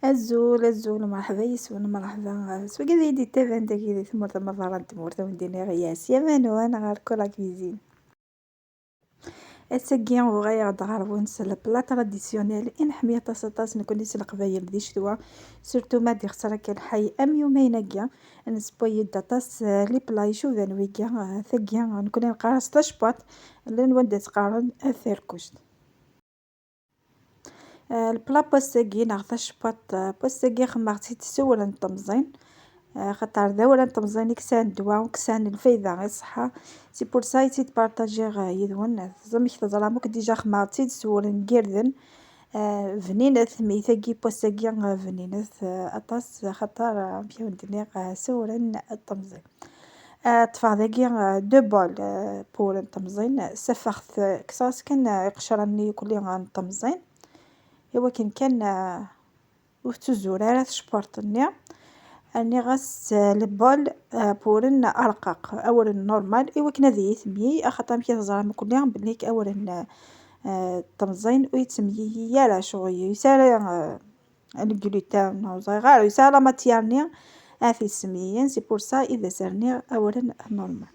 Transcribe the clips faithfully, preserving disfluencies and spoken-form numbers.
Azul, azul, merḥba yes-wen, merḥba s wigi i d-yettaban dagi di tmurt amaḍra n tmurt, a wen-d-iniɣ yes, ya Manu, ɣer Kul la Cuisine. Ass-agi uɣaleɣ-d ɣer-wen s le plat traditionnel i neḥmi aṭas aṭas nekkni s Leqbayel di ccetwa, surtout ma d-ixṣer akka lḥal am yumayen-agi, nessewway-d aṭas, eh, les plats icuban wigi, eh, tagi nekkni neqqar-as tacewwaṭ, llan wanda tt-qqaren, eh, tarkuct. Eh, le plat n wass-agi neɣ tacewwaṭ, eh, n wass-agi xemmeɣ-tt-id s awren n temẓin, eh, xaṭer d awren n temẓin i yesɛan ddwa, i yesɛan lfayda i ṣṣeḥḥa. C'est pour ça i tt-id-partagiɣ, eh, yid-wen. Teẓram, amek teẓram akk, déjà xemmeɣ-tt-id s awren n yirden. Eh, bninet, mi tagi n wass-agi, eh, bninet, eh, aṭas, xaṭer, eh, amek i wen-d-nniɣ, eh, s awren n temẓin. Eh, ṭṭfeɣ dagi, eh, deux bols, eh, n wawren n temẓin, safeɣ-t, eh, kkseɣ-as kan, eh, iqecran-nni akk n temẓin, i wakken kan, eh, ur tettuzur ara tecpurt-nni. Rniɣ-as, eh, le bol, eh, n wawren arqaq, awren normal, i wakken ad iyi-temyi, axaṭer amek i teẓram akk belli awren, eh, n temẓin ur yettemyiyi ara, ccɣel ur yesɛi ara, eh, le gluten, ur ẓriɣ ara, ur yesɛi ara la matière-nni ara t-yessemyiyen, c'est pour ça i d as-rniɣ awren normal.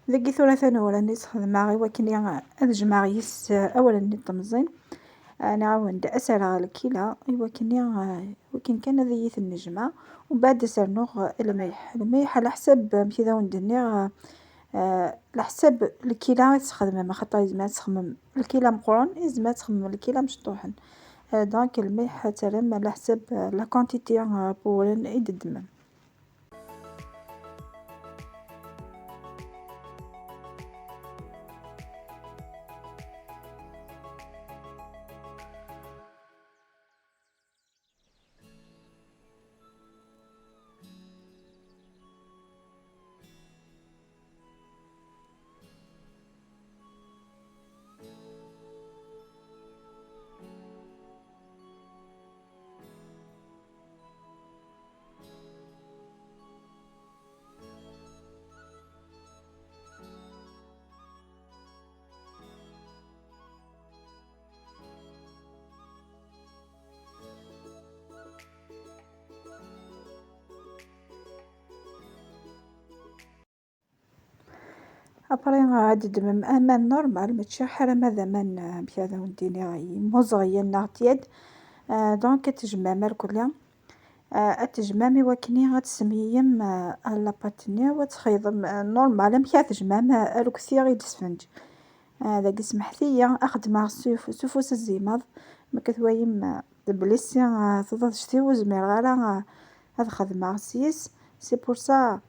Dagi tura tanura-nni sxedmeɣ i wakken ad jemɛeɣ yis-s awren-nni n temẓin. Nniɣ-awen-d ad s-rreɣ lkila i wakken, i wakken kan ad iyi-tennejmeɛ, umbeɛd ad s-rnuɣ lmelḥ. Lmelḥ ɛla ḥsab amek i d awen-d-nniɣ, eh, ɛla ḥsab lkila i tesxedmem, axaṭer yezmer ad txemmem lkila meqqren, yezmer ad txemmem lkila mecṭuḥen. Eh, donc lmelḥ ad terrem ɛla ḥsab, eh, la quantité, eh, n wawren i d-teddmem. Après, ad d-ddmem aman normal, mačči ḥaram ad aman, eh, amek ad awen-d-iniɣ, yemmuẓeɣ neɣ tied. Eh, donc, ad tejmɛem irkelli. Eh, ad tejmɛem i wakken ad tessemyiyem, eh, la pâte-nni, u ad txeyḍem, eh, normal, amek ad tejmɛem, eh, arekti i d-sfenǧ. Eh, dagi smeḥt-iyi, ad xedmeɣ s uf-, s ufus zzimad, ma twayem, eh, d blessi, eh, taḍadect-iw, ur zmireɣ ara, eh, ad xedmeɣ s yis. C'est pour ça,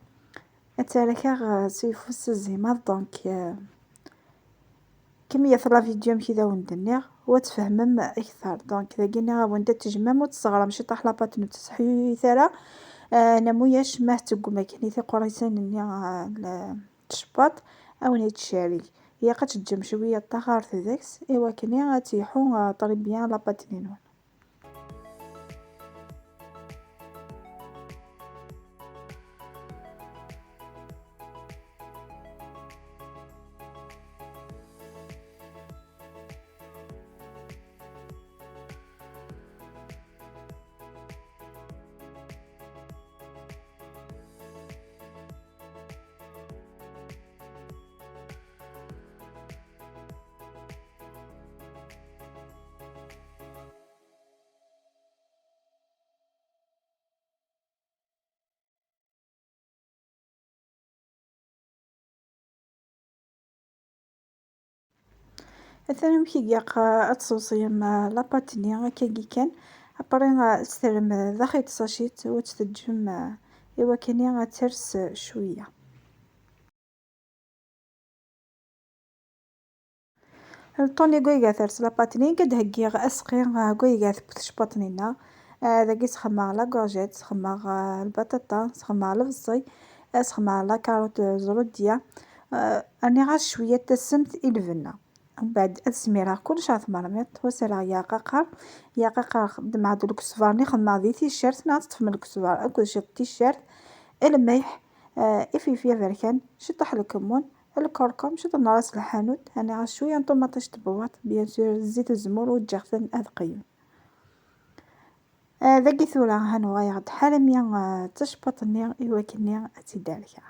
ad tt-rkeɣ, eh, s ufus zzimad, donc, eh, kemmlet la vidéo amek i d awen-d-nniɣ, u ad tfehmem akteṛ. Donc, dagi nniɣ-awen-d ad tejmɛem, u tesseɣrem ciṭṭaḥ la pâte, ur tettseḥyuyit ara. Eh, namuyac ma teggum akken i tiqurisin-nni, eh, l-, tcebbaḍ, ad wen-yettcerrig. Ilaq ad teǧǧem cwiya n taɣart deg-s, i wakken ad tt-yeḥu, eh, très bien la pâte-nni-nwen. Atan amek i ilaq, eh, ad tṣewṣiyem, eh, la pâte-nni, akkagi kan. Après, eh, ad tt-terrem, eh, daxel tsacit, u ad tt-teǧǧem, eh, i wakken ad ters cwiya. Lṭun i gwigat ar s la pâte-nni, ad d-heggiɣ asqi, ah, gwigat n tecpaṭ-nni-nneɣ. Ah, dagi sxemmeɣ la courgette, sxemmeɣ, ah, lbaṭaṭa, sxemmeɣ lebṣel, ah, sxemmeɣ la carotte, ah, zrudya. Ah, rniɣ-as cwiya n tasemt i lbenna. Mbeɛd ad smireɣ kullec ɣer tmermiṭ, wa serreɣ yeɛqaqer, yeɛqaqer xeddmeɣ-d lekesbar-nni, xedmeɣ di ticcert, neɣ teṭṭfem lekesbar akked ciṭ ticcert, lmelḥ, ah, ifilfil aberkan, ciṭṭaḥ lkemmun, lkurkum, ciṭ n ras lḥanut, rniɣ-as cwiya n ṭumaṭic n tbewwaṭ, bien sûr, zzit uzemmur ur ǧǧiɣ-ten ad qeyyun. Ah, dagi tura ad nuɣaleɣ-d ḥala mi, ah, d tacebbaṭ-nni i wakken ad tt-id-rkeɣ.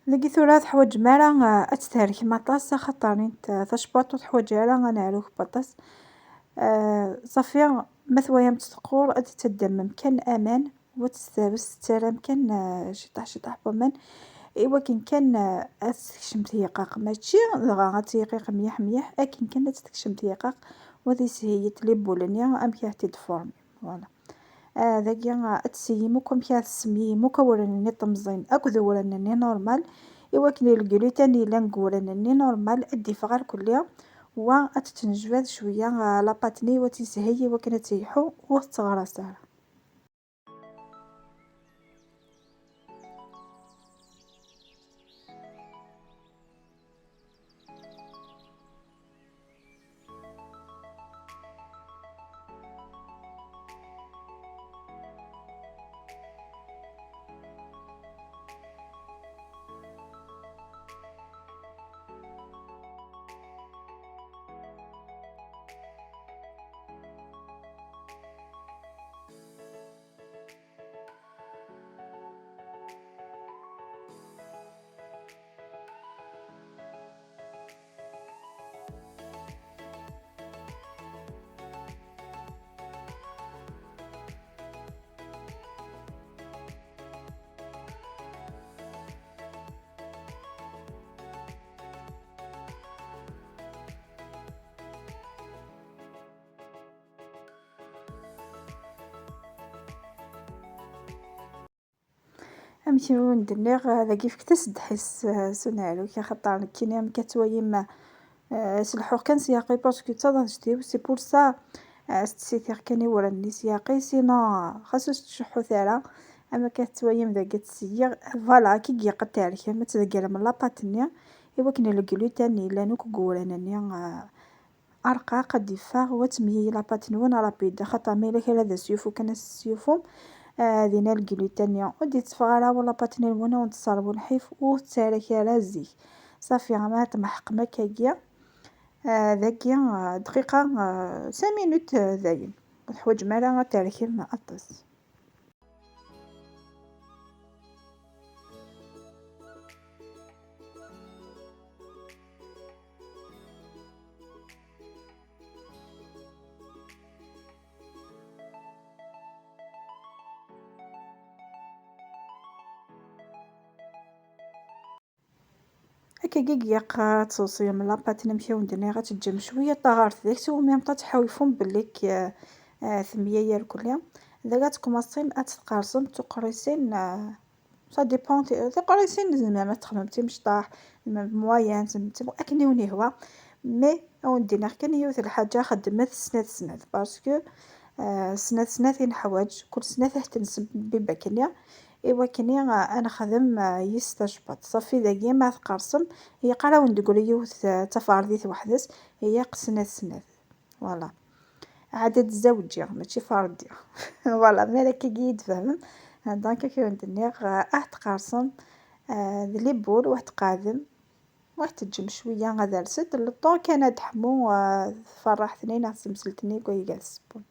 Dagi tura ur teḥwaǧem ara, ah, ad tt-thelkem aṭas, axaṭer int, ah, tacebbaṭ ur teḥwaǧ ara aneɛruk n waṭas. Ah, ṣafi, ma twalam-tt teqqur, ad d-teddmem kan aman, u ad tt-, ad tt-terrem kan, ah, ciṭṭaḥ ciṭṭaḥ n waman, i wakken kan, ah, ad tt-tekcem teyqaq. Mačči dɣa ad teyqiq mliḥ mliḥ, akken kan ad tt-tekcem teyqaq, u ad isheyyi-d les boules-nni amek ad tent-id-tfurmem. Voilà. Ah, dagi, ah, ad tessiyim akk amek ara tessemyiyim akk awren-nni temẓin akked awren-nni normal, i wakken le gluten yellan deg uwren-nni normal ad d-iffeɣ irkelli, wa ad tettnejbad cwiya, ah, la pâte-nni, wa ad tt-isheyyi i wakken ad telḥu ur tetteɣras ara. Amek i wen-d-nniɣ, dagi fket-as ddḥis, eh, s uneɛruk, axaṭer nekkini amek ad twalim, eh, selḥuɣ kan s yaqi, parce que d taḍaǧt-iw, c'est pour ça, eh, as-ttsettiɣ kan i wren-nni s yaqi, sinon, eh, xas ur s-tcuḥḥut ara, am akka tettwalim dagi ad tt-seyyiɣ, voilà, akka i yeqqa-d ar kemm, ad tdegrem la pâte-nni, i wakken le gluten yellan akk deg uwren-nni, eh, arqaq ad d-iffeɣ, u ad temyiyi la pâte-nwen rapide, axaṭer ma yella kra d asyufu kan ad s-tesyufum, ah, dinna le gluten-nni ur d-itteffeɣ ara, u la pâte-nwen ad wen-tesserbu lḥif, ur tettarra kra zik. Ṣafi, ma tmeḥqem akkagi, ah, dagi, ah, dqiqa, ah, cinq minutes, ah, dayen. Ur teḥwaǧem ara ad terkem aṭas. Akkagi i ilaq ad tseḍsem la pâte-nni, amek i wen-d-nniɣ, ad teǧǧem cwiya n taɣert deg-s, u en même temps ad tḥulfum belli k-, eh, eh, temyaya irkelli. Dagi ad tkumaṣim ad tt-tqersem d tuqrisin, eh, ça dépend, ti-, tiqrisin tzemrem ad txedmem timecṭaḥ, tzemrem moyenne, tzemrem tim-, akken i wen-yehwa. Mais a wen-d-iniɣ kan yiwet n lḥaǧa, xedmet snat snat, parce que, eh, snat snat i neḥwaǧ, kul snat ad tent-nsebbi bakkenni, i wakkenni, eh, ad nexdem, eh, yis tacebbaṭ. Ṣafi dagi ma tqersem, yeqqar-awen-d deg yiwet, eh, taferdit weḥd-s, yeqqar snat snat. Voilà. Ɛad ad tzawǧi, mačči ferdi. Voilà, mi ara akkagi i d-tfehmem. Donc, akka i wen-d-nniɣ, ah, ad tqersem, ah, d les boules, u ad tqeɛdem, u ad teǧǧem cwiya ad rsent. Le temps kan ad d-teḥmu, ah, tferraḥt-nni neɣ tsemselt-nni deg wayeg ad tessewwem.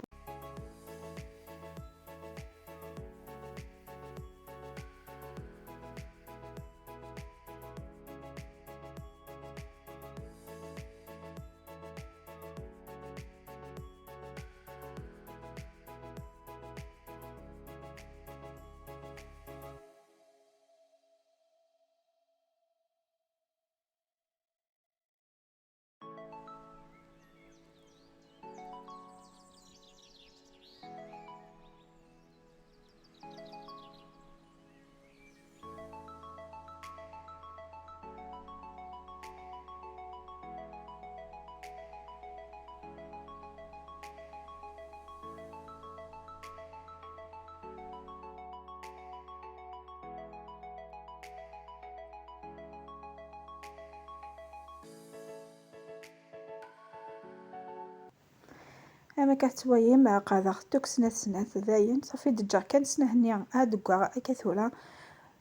Am akka tettwayim, qeɛdeɣ-t akk snat snat, dayen, ṣafi d-ǧǧeɣ kan snat-nni ad deggaɣ akka tura.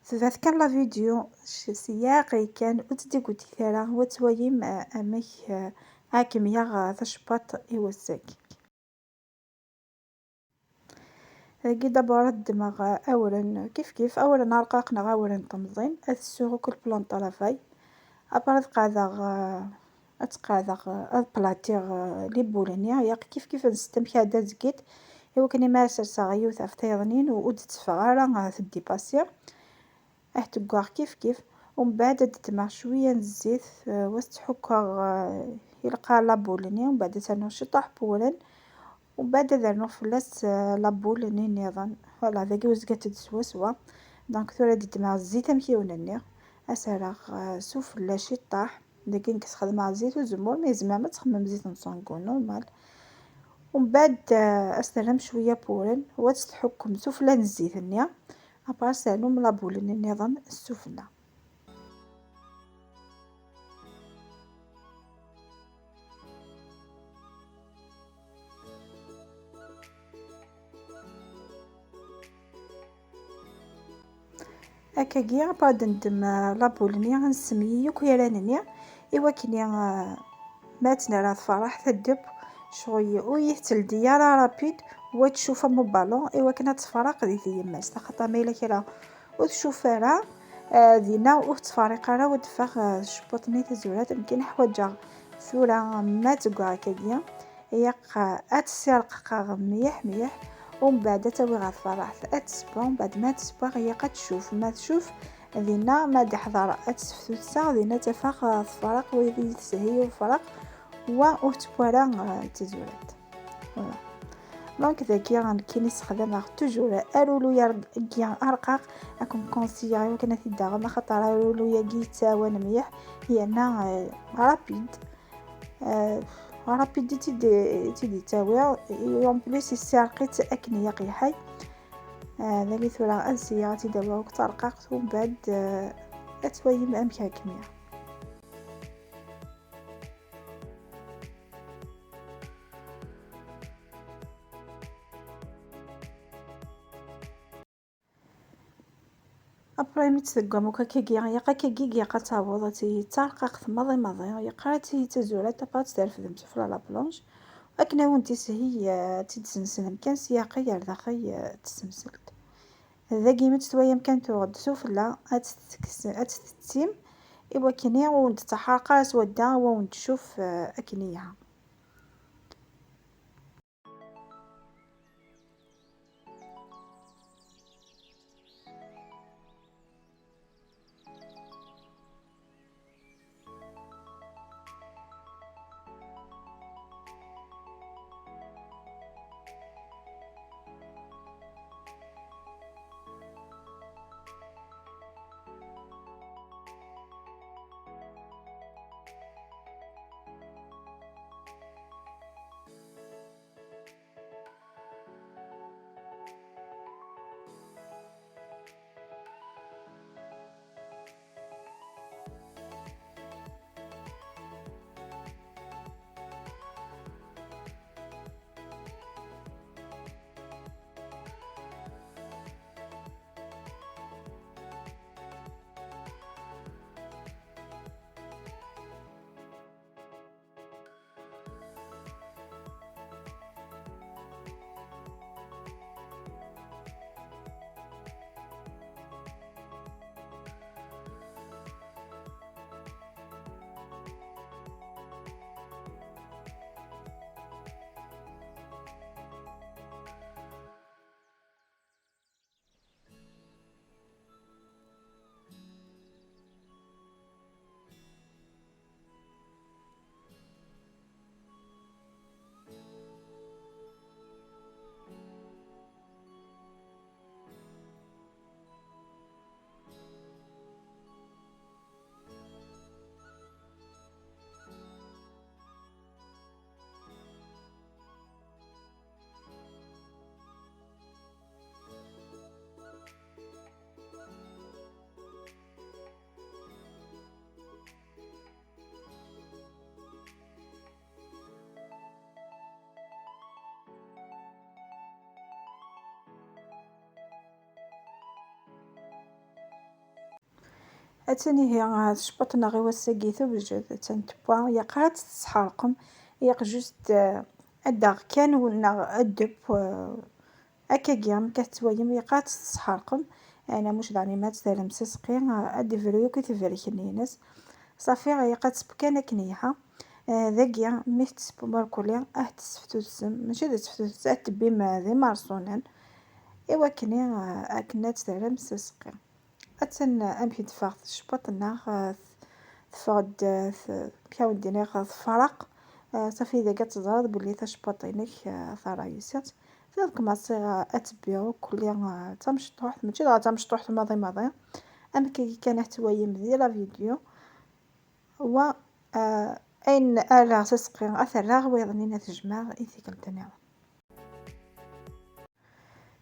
Tebɛet kan la vidéo, s-, siyaqi kan, ur tt-id-igutit ara, wa tettwayim, eh, amek, eh, ad kem-yaɣ, eh, tacebbaṭ i wass-agi. Dagi d'abord ad ddmeɣ, eh, awren kif kif, awren arqaq neɣ awren temẓin, ad ssuɣ akk le plan de travail. Après ad qeɛdeɣ, eh, ad qeɛdeɣ, eh, ad platiɣ, eh, les boules-nni, yak kif kif ad nsett amek ad azgit, i wakken imi ara serseɣ yiwet ɣef tayeḍnin u ur d-tteffeɣ ara, eh, teddipasi. Ad t-ggweɣ kif kif, umbeɛd ad ddmeɣ cwiya n zzit, eh, wa s-ttḥukkeɣ, eh, ilqa la boule-nni, umbeɛd ad ternuɣ ciṭuḥ n wewren, umbeɛd ad rnuɣ fell-as, eh, la boule-nni nniḍen. Voilà, dagi wezgant-d swaswa. Donc tura ad ddmeɣ zzit amek i wen-nniɣ, ad s-rreɣ, eh, sufella ciṭuḥ. Dagi nekk sxedmeɣ zzit uzemmur, mais tzemrem ad txedmem zzit n sangu, normal. Umbeɛd, eh, ad s-terrem cwiya n wewren, wa s-tḥukkem sufella n zzit-nni. Après ad s-ternum la boule-nni nniḍen sufella. Akkagi, après ad neddem, eh, la boule-nni, ad nessemyi akk iran-nni, i wakken, eh, ma ad tt-nerr ɣer tfaraḥt ad tdebb, ccɣel ur yi-teldi ara rapide, wa tcuf am uballon, i wakken ad tefraq di tyemmat, axaṭer ma yella kra ur tcuf ara, eh, dinna ur tettfariq ara, ur d-teffeɣ, eh, tcebbut-nni tazurart. Nekkini ḥwaǧeɣ tura ma ad teggeɣ akkagi, ilaq ad tt-ssirqeɣ mliḥ mliḥ, umbeɛd ad tt-awiɣ ɣer tfaraḥt ad teswa, umbeɛd ma teswa ilaq ad tcuf, ma tcuf dinna ma d-iḥḍer ad tesfettu-tt, dinna ad tafeɣ, eh, tefraq, wayagi teshel i ufraq, wa ur tettewwi ara, eh, d tazurart. Voilà. Donc dagi nekkini ssexdameɣ toujours arulu-agi arqaq, ad ken-conseiller i wakken ad t-id-taɣem, axaṭer arulu-agi yettɛawan mliḥ, yerna, eh, rapide. Eh, rapide i tt-id-, i tt-id-yettawi, et en plus yessirreq-itt akken ilaq lḥal. Eh, dagi tura ad sɛiɣ ad tt-id-awiɣ akk d tarqaqt, umbeɛd, eh, ad twayim amek ad kem-yaɣ. Après mi tt-teggam akk akkagi, ilaq akkagi, ilaq ad taweḍ ad tili d tarqaqt maḍi maḍi, ilaq ara ad tili d tazurart, après ad tt-trefdem sufella la planche. Akken ad wen-teshel, eh, ad tt-id-tessenslem kan s yiɛeqqi ar daxel, eh, d tsemselt. Dagi mi tt-twayam kan tuɣ-d sufella, ad tt-tekkes-, ad tt-tettim, i wakken ur wen-d-tettaḥraq ara s wadda, ur wen-d-tcuf, eh, akken ilha. Attan ihi, ah, tecbaṭ-nneɣ i wass-agi tewjed, attan tewwa, yaqar ad tt-tesḥerqem, yaq just, ah, ad d-aɣ kan neɣ ddeb, ah, akkagi, amek ad tettwayem, yaqar ad tt-tesḥerqem, ah, neɣ muc daɣen ma ad tt-terrem s aseqqi, ah, ad d-ibru akk i tebrek-nni-ines. Ṣafi, yaq ad teww kan akken yelha. Ah, dagi, mi tettewwem irkelli, ad tt-tesftutsem, mačči ad tt-tesftutsem, ad tebbim, ah, d imerṣunen, i wakken, ah, akken ad tt-terrem s aseqqi. Attan amek i d-teffeɣ tcebbaṭ-nneɣ, ah, teffeɣ-d, ah, t-, amek ara wen-d-iniɣ, tefreq. Ah, ṣafi dagi ad teẓreḍ belli tacebbaṭ-inek, ah, terra yes-s. Tella tkemanṣi, ah, ad tebbi ukkelli, ah, d tamecṭuḥt, mačči dɣa d tamecṭuḥt maḍi maḍi. Amek akka kan ad twayem di la vidéo. Wa, ah, ayen ara s aseqqi ad t-rreɣ, wayeḍ-nni ad t-jemɛeɣ i tikkelt nniḍen.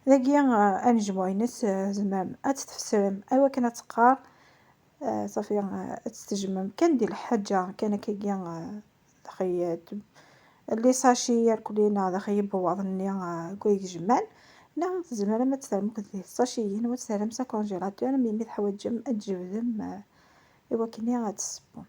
Dagi, ah, anejmuɛ-ines, ah, tzemrem ad tt-tfesrem i wakken ad teqqar. Ah, ṣafi, ah, ad tt-tejmem kan di lḥaǧa, kan akkagi, ah, daxel, ah, les sachets irkelli neɣ daxel yibewwaḍen-nni, ah, deg wayeg jemɛen, neɣ tzemrem ad tt-terrem akked di tsaciyin, u ad tt-terrem s akongélateur, mi, mi teḥwaǧem ad tjebdem, ah, i wakken ad tessewwem.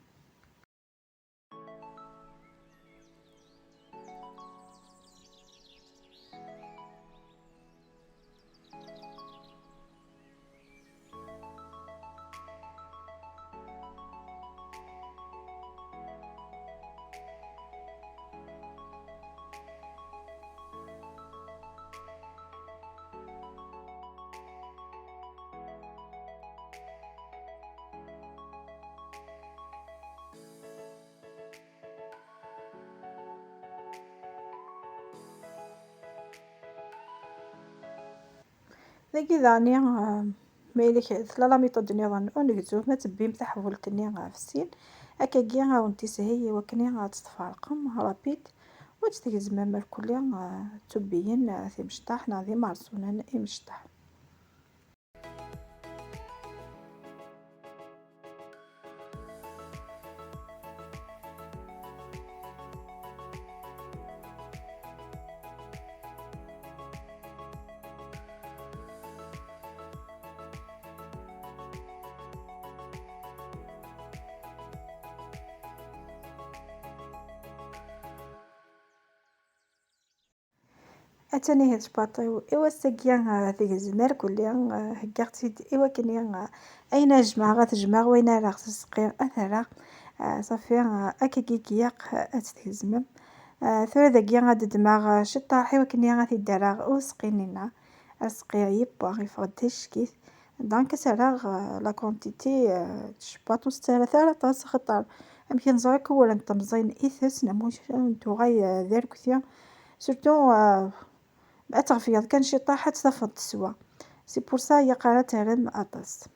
Dagi daɣen, ah, ma yella k-, tella la méthode nniḍen ur negzu, ma tebbim taḥbult-nni ɣef sin, akkagi ad wen-tishil i wakken ad tt-tferqem rapide, u ad tt-tgezmem irkelli, ah, d tubbiyin, ah, timecṭaḥ neɣ d imerṣunen imecṭaḥ. Attan ihi tecbaṭ-iw i wass-agi, ah, tegzem irkelli, ah, heggaɣ-tt-id i wakken, ah, ayen ara jemɛeɣ ad t-jemɛeɣ, wayen ara rreɣ s aseqqi ad t-rreɣ. Ah, ṣafi, ah, akkagi i ilaq, ah, ad tt-tgezmem. Ah, tura dagi ad d-ddmeɣ, ah, ciṭṭaḥ i wakken ad t-id-rreɣ i useqqi-nni-nneɣ. Aseqqi yewwa, yeffeɣ-d d acek-it. Donc, ad s-rreɣ, euh, la quantité, euh, n tcebbaṭ, ur s-ttarrat ara aṭas, axaṭer amek i neẓra akk uwren n temẓin i tess, neɣ muc, euh, n tuɣal, euh, d arekti. Surtout, euh, ad teɣfiḍ kan ciṭṭaḥ, ad tt-tafeḍ teswa. C'est pour ça, yaqar ad terrem aṭas.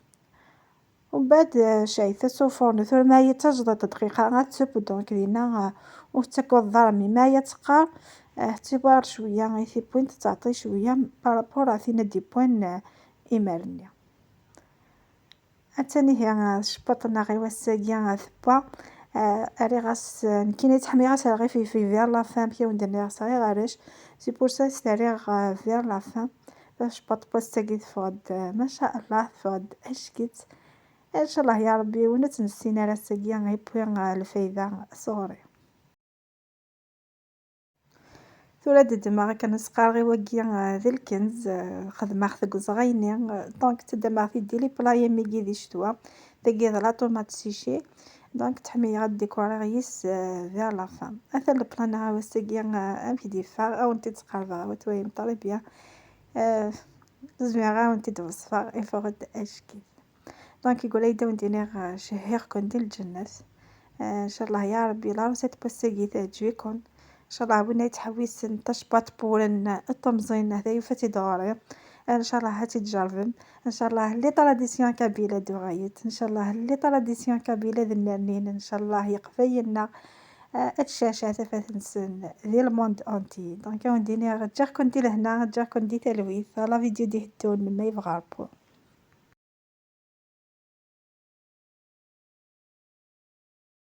Umbeɛd, euh, cɛit-as ufurnu, tura ma iyi-tajḍiḍ dqiqa ad teww, donc dinna, euh, ur tettakeḍ ara, mi ma aya teqqar, euh, tettiwar cwiya i tiwwin, tettɛeṭṭi cwiya par rapport à tin ad d-yewwan, euh, imar-nni. Attan ihi, euh, tcebbaṭ-nneɣ i wass-agi, euh, tewwa. Euh, rriɣ-as, euh, nekkini ttḥemmiɣ ad s-rreɣ ifelfel vers la fin, amek i wen-d-nniɣ sɛiɣ arrac. C'est pour ça i s-rriɣ, euh, vers la fin. Tacebbaṭ n wass-agi teffeɣ-d, euh, maca Allah, teffeɣ-d acek-itt. Ncallah ya Rebbi, win ur tt-nessin ara ass-agi, yewwi, euh, lfayda sɣur-i. Tura ad ddmeɣ akken ad s-qqareɣ i wagi, euh, d lkenz, euh, xedmeɣ-t deg uẓɣal-nni, euh, donc ttaddameɣ-t-id di les plats imir-agi di ccetwa. Dagi d la tomate séchée, donc ttḥemmileɣ ad décoriɣ yis, euh, vers la fin. Ata le plat-nneɣ ass-agi, euh, amek d-yeffeɣ, ad wen-t-id-sqerbeɣ, ad t-twalim très bien. Euh, zmireɣ ad wen-t-id-weṣfeɣ, yeffeɣ-d acek-it. Donc, iqul-ak-d ad wen-d-iniɣ, euh, cehhiɣ-ken di lǧennet. Euh, ncallah ya Rebbi, la recette n wass-agi teɛǧeb-iken. Ncallah win ay yettḥewwisen tacebbaṭ n wewren n temẓin, hata yufa-tt-id ɣur-i. Ncallah ad tt-id-tjerrbem. Ncallah les traditions kabyles ad d-uɣalent. Ncallah les traditions kabyles ad nnernin. Ncallah Iqbayliyen-nneɣ, euh, ad tecceɛceɛ tafat-nsen di le monde entier. Donc, ad wen-d-iniɣ, ǧǧiɣ-ken di lehna, ǧǧiɣ-ken di talwit. La vidéo d-iteddun, ma yebɣa Rebbi.